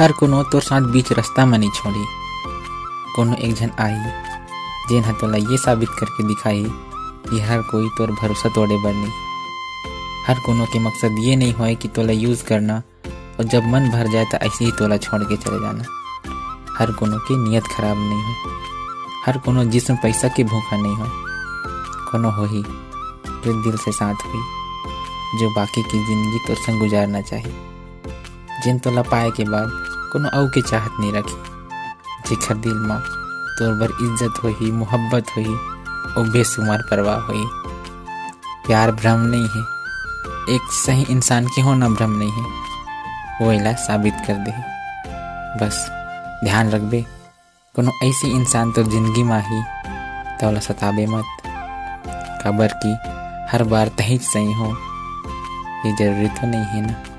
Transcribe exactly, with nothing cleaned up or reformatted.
हर कोनो तोर साथ बीच रास्ता म नइ छोड़ही। कोनो एक झन आही, जेन ह तोला ये साबित करके दिखाही कि हर कोई तोर भरोसा तोड़े बर नइ। हर कोनो के मकसद ये नइ होय कि तोला use करना अउ जब मन भर जाए त ऐसे ही तोला छोड़ के चले जाना। हर कोनो के नियत खराब नइ होय, हर कोनो जिस्म पैसा के भूखा नइ होय। कोनो होही जो दिल से साथ होही, जो बाकी के जिंदगी तोर संग गुजारना चाही, जेन तोला पाए के बाद कोनो अउ के चाहत नइ रखही, जेखर दिल म तोर बर इज्जत होही, मोहब्बत होही, अउ बेसुमार परवाह होही। प्यार भ्रम नइ हे, एक सही इंसान के होना भ्रम नइ हे, वो एला साबित कर देही। बस ध्यान रखबे, कोनो ऐसी इंसान तोर जिंदगी म आही, त ओला सताबे मत, काबर कि हर बार तहीच सही हो, ये जरूरी तो नइ हे ना।